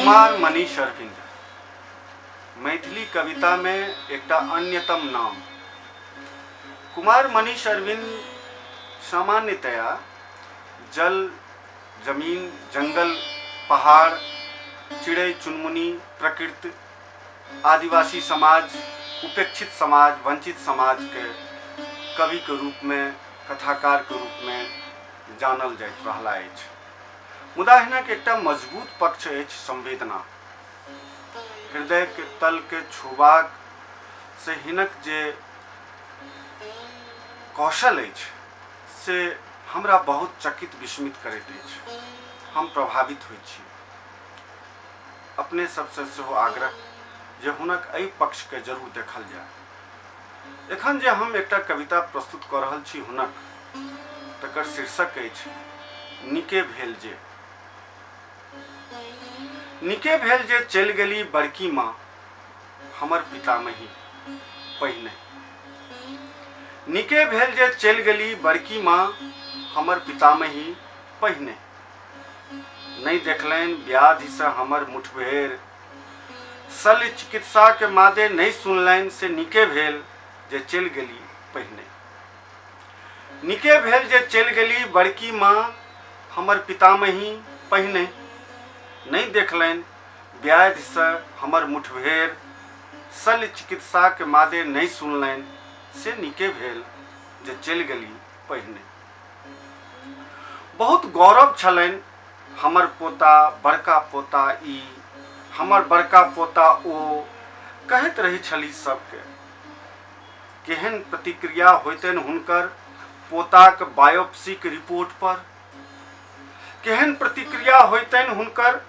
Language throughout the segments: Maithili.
कुमार मनीष अरविन्द मैथिली कवितामे एकटा अन्यतम नाम। कुमार मनीष अरविन्द सामान्यतया जल, जमीन, जंगल, पहाड़, चिड़ै चुनमुनी, प्रकृति, आदिवासी समाज, उपेक्षित समाज, वंचित समाजके कविके रूपमे, कथाकारके रूपमे जानल जाइत रहला अछि। मुदा हिनक एकटा मजबूत पक्ष अछि संवेदना। हृदयके तलके छूबाक से हिनक जे कौशल अछि से हमरा बहुत चकित विस्मित करैत अछि। हम प्रभावित होइत छी। अपने सबसँ सेहो आग्रह जे हुनक एहि पक्षके जरूर देखल जाय। एखन जे हम एकटा कविता प्रस्तुत कऽ रहल छी हुनक, तकर शीर्षक अछि नीके भेल जे। नीके भेल जे चलि गेली बड़की माँ हमर पितामही पहिने। नीके भेल जे चलि गेली बड़की माँ हमर पितामही पहिने। नहि देखलनि व्याधिसँ हमर मुठभेड़, शल्य चिकित्साके मादे नहि सुनलनि से नीके भेल जे चलि गेली पहिने। नीके भेल जे चलि गेली बड़की माँ हमर पितामही पहिने। नहि देखलनि व्याधिसँ हमर मुठभेड़, शल्य चिकित्साके मादे नहि सुनलनि से नीके भेल जे चलि गेली पहिने। बहुत गौरव छलनि हमर पोता, बड़का पोता ई, हमर बड़का पोता ओ, कहैत रहै छली सबके। केहन प्रतिक्रिया होइतनि हुनकर पोताक बायोप्सीक रिपोर्ट पर? केहन प्रतिक्रिया होइतनि हुनकर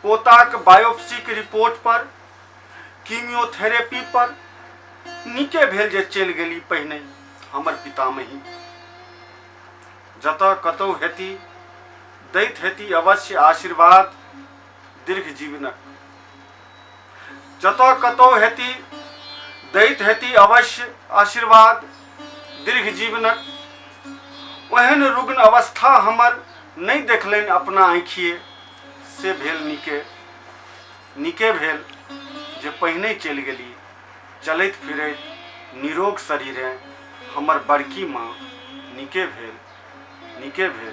पोताक बायोप्सीक रिपोर्ट पर, कीमियोथेरेपी पर? नीके भेल जे चलि गेली पहिने हमर पितामही। जतऽ कतौ हेती दैत हेती अवश्य आशीर्वाद दीर्घ जीवनक। जतऽ कतौ हेती दैत हेती अवश्य आशीर्वाद दीर्घ जीवनक। ओहन रुग्ण अवस्था हमर नहि देखलनि अपना आँखिए से भेल नीके। नीके भेल जे पहिने चलि गेली चलैत फिरैत निरोग शरीरे हमर बड़की माँ। नीके भेल, नीके भेल